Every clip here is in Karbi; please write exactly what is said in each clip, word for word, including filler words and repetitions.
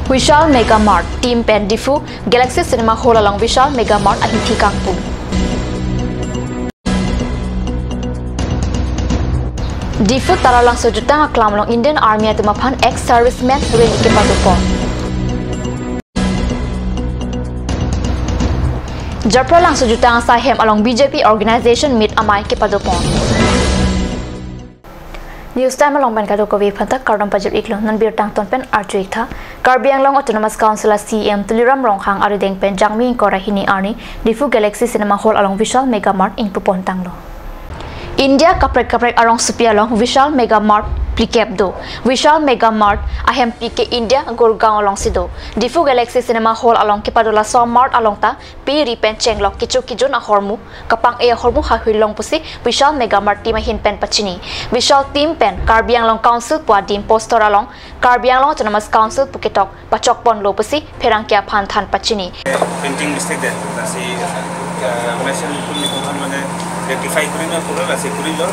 Vishal Mega Mart team pen Diphu Galaxy Cinema Hall along Vishal Mega Mart ahithi kangpu. Diphu Taralangso jutang aklam along Indian Army atum aphan ex-serviceman rally kepadopon. Japralangso jutang asai hem along B J P organization meet amei kepadopon. News Time along pen kadokave aphanta kardom pajir-iklo, non birta angton pen arju-iktha. Karbi Anglong Autonomous Council a C E M Tuliram Ronghang arideng pen Jangmi ingkoi ra hini arni Diphu Galaxy Cinema Hall along Vishal Mega Mart ingpupon tanglo. India kaprek kaprek arongsopi along Vishal Mega Mart phlikep do. Vishal Mega Mart ahempi ke India Gurgaon alongsi do. Diphu Galaxy Cinema Hall along kepado laso mart along ta pe ri pen chenglok kecho kejun ahormu, kapang-e ahormu hahui long pusi Vishal Mega Mart team ahin pen pachini. Vishal team pen Karbi Anglong Council pu adim poster along Karbi Anglong Autonomous Council pu ketok pachokponlo pusi pherangke aphan than pachini. Printing mistake de, lasi, uh, machine pun itu kan mane rectify kuri na pura lasi kuri lo,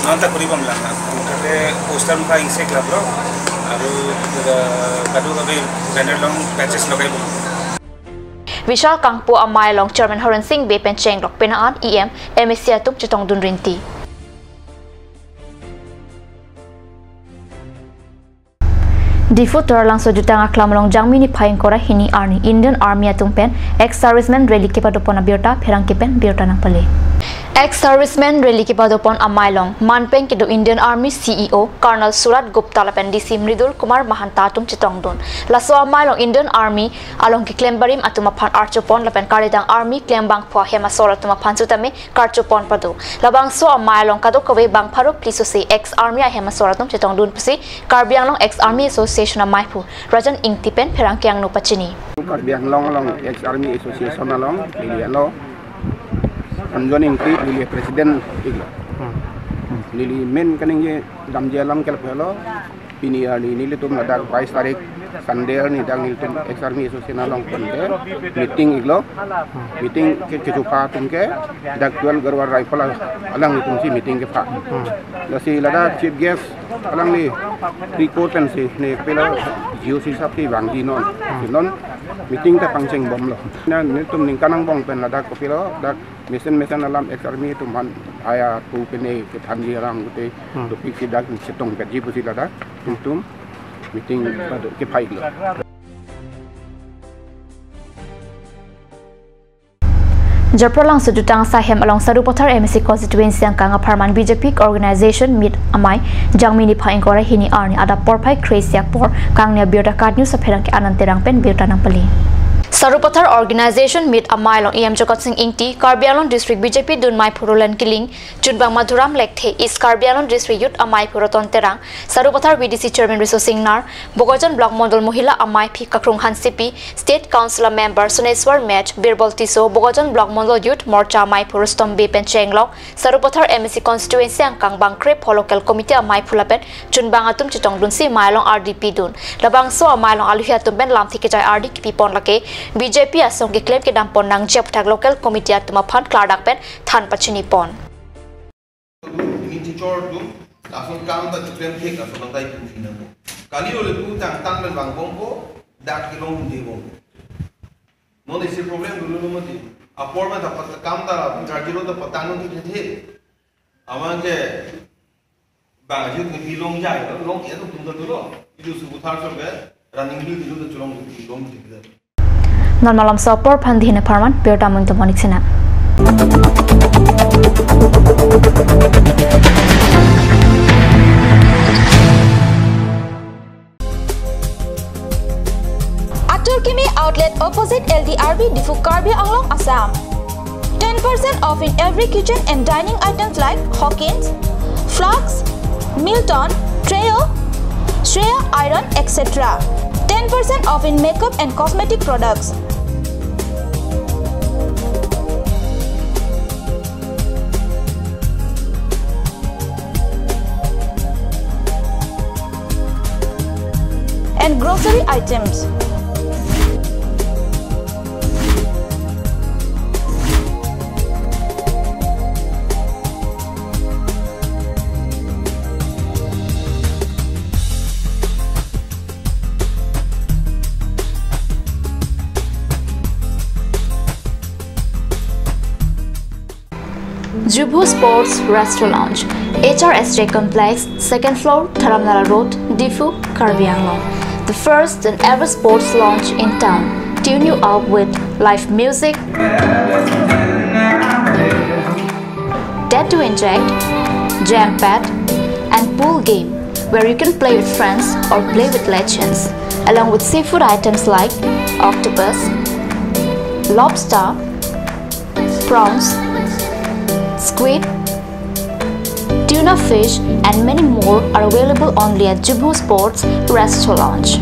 non ta kuri bom lang. Tate poster mukha ingse club lo, aru, uh, kadu kabe banner along patches logai bom. Vishal kangpu amei along Chairman Horen Sing Bey pen chenglok penang an E M, M A C atum chetongdun rinti. Diphu Taralangso jutang aklam along Jangmi niphai ingkoi ra hini arni Indian Army atum pen ex-serviceman rally kepadopon abirta pherangke pen birta nangpale. Ex-serviceman rally kepadopon amei along manpeng kedo Indian Army C E O Colonel Surat Gupta lapen D C Mridul Kumar Mahanta atum chetongdun. Laso amei along Indian Army along keklem barim atum aphan archopon lapen kardedang army klembangpo ahem asor atum aphan sitame karchopon pado. Labangso amei along kadokave bang pharo phli sose ex-army ahem asor atum chetongdun pusi Karbi Anglong Ex-Army Association ameiphu Rajan Ingti pen pherangke angno pachini. Karbi Anglong along Ex-Army Association along neli alo Anjon Ingti, neli president iklo. Neli main kaningje damji alam ke lapu lo. Pini arni nelitum ladak bais tarik Sunday arni dak nelitum Ex-Army Association along pen ke meeting iklo. Meeting ke kechupa atum ke dak twelve Garhwal Rifle alanglitum si meeting kepha. Lasi ladak chief guest alangli record pensi ne pela G O C sahab si vangji non. Non meeting ta pangcheng bomlo. Na nelitum ningkan angbong pen ladak kopilo dak mesen mesen alam Ex-Army atum aphan aya tu pene kethanji alam gute Hmm. topic si dak chetong kaji pusi ladak nelitum meeting pado kephai lo. Japralangso jutang asai hem along Sarupathar M A C constituency angkang apharman B J P organization meet amei Jangmi niphai ingkoi ra hini arni adap porphai kre-isi apor kangni abirta KAT News apherangke Anand Terang pen birta nangpale. Sarupathar organization meet amei along E M Jagat Sing Ingti, Karbi Anglong District B J P dunmeiphu Roland Killing, chunbang Madhuram Lekthe, East Karbi Anglong District Youth ameiphu Ratan Terang, Sarupathar V D C Chairman Riso Singnar, Bokajan Block Mondol Mohila ameiphi Kakrung Hansepi, State Council a member Soneswar Mech, Birbal Tisso, Bokajan Block Mondol Youth Morcha ameiphu Rustom Bey pen chenglok, Sarupathar M A C constituency angkang bang krepho local committee ameiphu lapen chunbang atum chetongdunsi amei along ardi pidun. Labangso amei along aluhi atum pen lamthe kejai ardi kepipon lake B J P asong keklem kedampon nangji aphuthak local committee atum aphan klardak pen than pachinipon. Ini chichor atum, lason kam ta chipen thek, lason nang tai tu fina ko. Kali ole tu tang tang pen vangbompo, dak kelong debompo. Non isi problem dulu lo mati. Apor ma dapat kam ta, karjilo dapat tang non tu thek. Amang ke, bang ajut ni bilong jai lo, long ya tu tum ta dulu. Itu Sarupathar so ke, running bill itu tu cholong tu bilong jai. Non malomso apor aphan dihine pharman, birta mung tumhonik sina. Atur Kimi Outlet opposite L D R B Diphu, Karbi Anglong, Assam. Ten percent off in every kitchen and dining items like Hawkins, flasks, Milton, Treo, Shreya iron, et cetera. Ten percent off in makeup and cosmetic products. And grocery items. Jubho Sports Restaurant Lounge, H R S J Complex, second floor, Dharamnala Road, Diphu, Karbi Anglong. The first and ever sports lounge in town. Tune you up with live music, tattoo inject, jam pad, and pool game where you can play with friends or play with legends, along with seafood items like octopus, lobster, prawns, squid, tuna fish, and many more are available only at Jubho Sports Restaurant Lounge.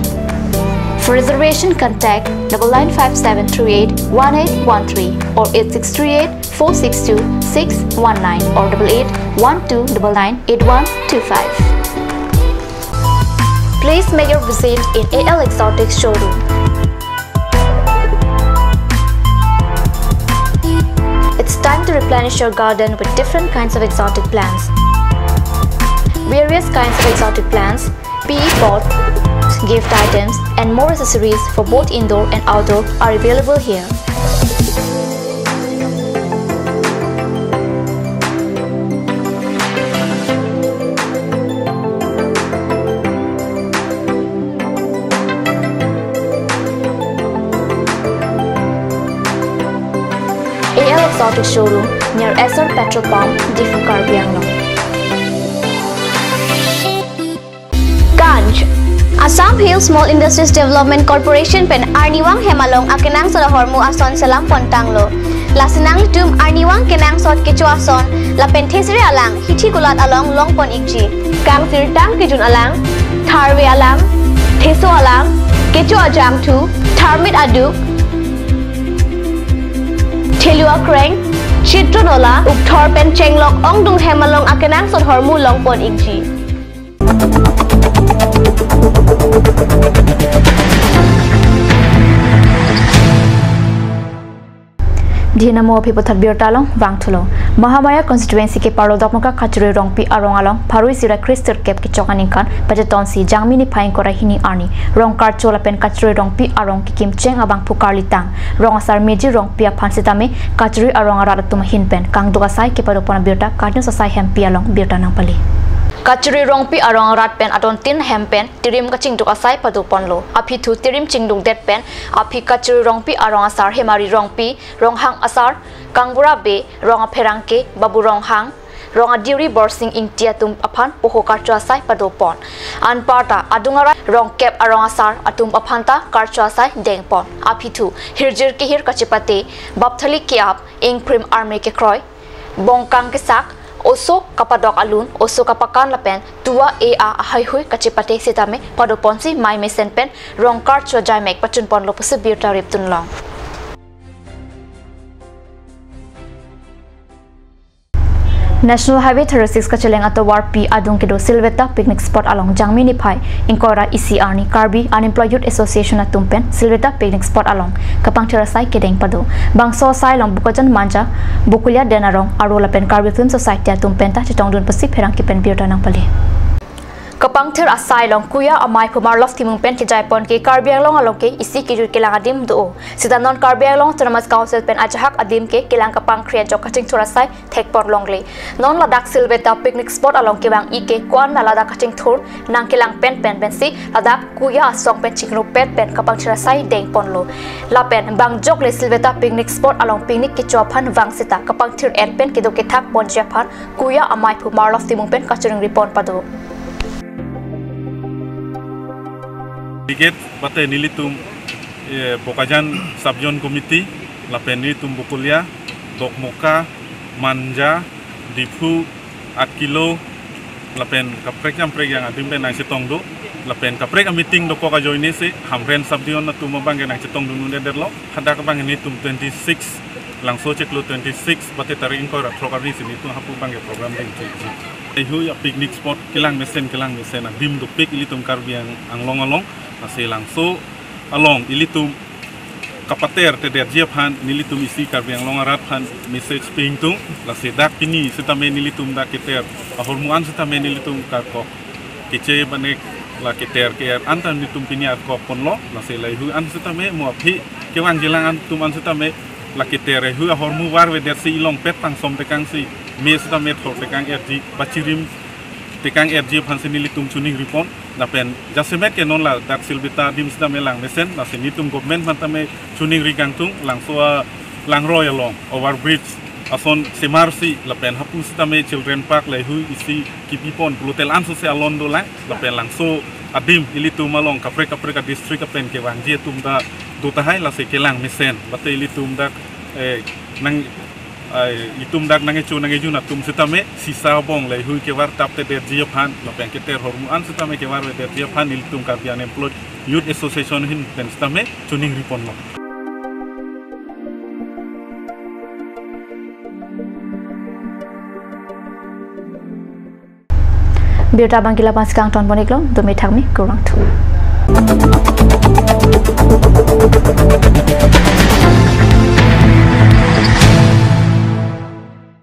For reservation, contact double nine five seven three eight one eight one three or eight six three eight four six two six one nine or double eight one two double nine eight one two five. Please make your visit in A L Exotic Showroom. It's time to replenish your garden with different kinds of exotic plants. Various kinds of exotic plants, P E pots, gift items, and more accessories for both indoor and outdoor are available here. A L Exotic Showroom near Esso Petrol Pump, Diphu, Karbi Anglong. Ganj. Assam Hill Small Industries Development Corporation pen Arnivang hem along akenangsot ahormu ason selam pon tanglo. Lasi nanglitum Arnivang kenangsot kecho ason lapen thesere alang hithi kulat along long pon ikji. Kangsirtang kejun alang, tharve alang, theso alang, kecho ajangthu, tharmit aduk, thelu akreng, chitronola, ukthor pen chenglok ongdung hem along akenangsot ahormu long pon ikji. Dhinamo aphi puthot birta along vangthulo. Mahamaya constituency ke Parlo Dokmoka Kachuri Rongpi arong along Pharui sira Christian kep kechok aningkan pachetonsi Jangmi niphai ingkoi ra hini arni Rong Karcho lapen Kachuri Rongpi arong kekim cheng abangphu karlitang Rong Asar Meji Rongpi aphan sitame Kachuri arong arat atum ahin pen kangduk asai kepado pon abirta Karnius asai hempi along birta nangpale. Kachuri Rongpi arong arat pen adontin hem pen tirim kachingduk asai pado ponlo. Aphi thu tirim chingdukdet pen aphi Kachuri Rongpi arong asar Hemari Rongpi, Ronghang asar Kangbura Bey, rong apherangke Babu Ronghang, rong adiri Borsing Ingti atum aphan poho karcho asai pado pon. Anparta adung arat rong kep arong asar atum aphan ta karcho asai deng pon. Aphi thu hirjir kehir kachepate, bapthali ke-ap, ingprim arme kekroi, bongkang kesak, oso kapadok alun, oso kapakan lapen tua e a ahaihui kachepate sitame pado ponsi mei mesen pen Rong Karcho jaimek pachun ponlo pusi birta riptun long. National Highway thirty-six kacheleng atovar P adung kedo Silveta picnic spot along Jangmi niphai ingkoi ra isi arni Karbi Unemployed Youth Association atum pen Silveta picnic spot along kapangthir asai kedeng pado. Bangso asai along Bokajan Manja, Bokulia Denarong aro lapen Karbi Film Society atum pen ta chetongdun pusi pherangke pen birta nangpale. Kapangthir asai along Kuya Amei aphu Marlos Timung pen kejai pon ke Karbi Anglong along ke isi kejut kelang adim do. Sita non Karbi Anglong Autonomous Council pen ajahak adim ke kelang kapangkhri ajok kachingthur asai thek por longle. Non ladak Silveta picnic spot along kevang-ik ke ko-an ma ladak kachingthur nangkelang pen pen pensi ladak Kuya asong pen chingrumpet pen kapangthir asai deng ponlo. Lapen bang jokle Silveta picnic spot along picnic kecho aphan vang sita kapangthir et pen kedo kethak ponji aphan Kuya Amei aphu Marlos Timung pen kachingri pon pado. Brigade bate nelitum, eh, Bokajan Sub Zone Committee, lapen nelitum Bokulia, Dokmoka, Manja, Diphu, Atkilo, lapen kaprek jam prek yang adim pen nangchetong do, lapen kaprek a meeting dokok ajoine si Hamren Sub Zone atum abang ke nangchetongdun un-edetlo, hadak abang nelitum twenty-six, Langso chiklo twenty-six, bate tarik ingkoi ra throk arni si nelitum hapu abang ke program deng chukji. Haihui a picnic spot kelang mesen kelang mesen adim dopik ilitum Karbi Ang-, Anglong along, lasi Langso along ilitum kapater tedetji aphan nelitum isi Karbi Anglong arat aphan message pi ingtung, lasi dak pini sitame nelitum dak keter ahormu an sitame nelitum karkok, keche banek la keter ke-er an ta nelitum pini arkok ponlo, lasi lahaihui an sitame mo aphi kevangjilang an atum an sitame Lake ter ehu ahormu varvedetsi ilongpet pangsom tekangsi me sitame thor tekang erji, pachirim tekang erji aphansi nelitum choningri pon. Lapen jasemet ke non ladak Silbita adim sitame lang mesen, lasi nelitum government aphan tame choningri kangtung, langso alangroi along overbridge ason semarsi lapen hapu sitame children park lahui isi kipi pon pulote la-an sose alon dolang. Lapen langso adim ilitum along kaprek kaprek adistrict apen kevangji atum ta do tahai, lasi kelang mesen. Mate ilitum dak, eh, nang, eh, itum dak nang-echo nang-ejun atum sitame sisa abong lahui kevar taptedetji aphan lapen keter hormu an sitame kevarvedetji aphan ilitum Karbi Unemployed Youth Association ahin pen sitame choningri ponlo. Birta abang ke la-an pensi kangton pon-iklo, dome thakme, kurvangthu.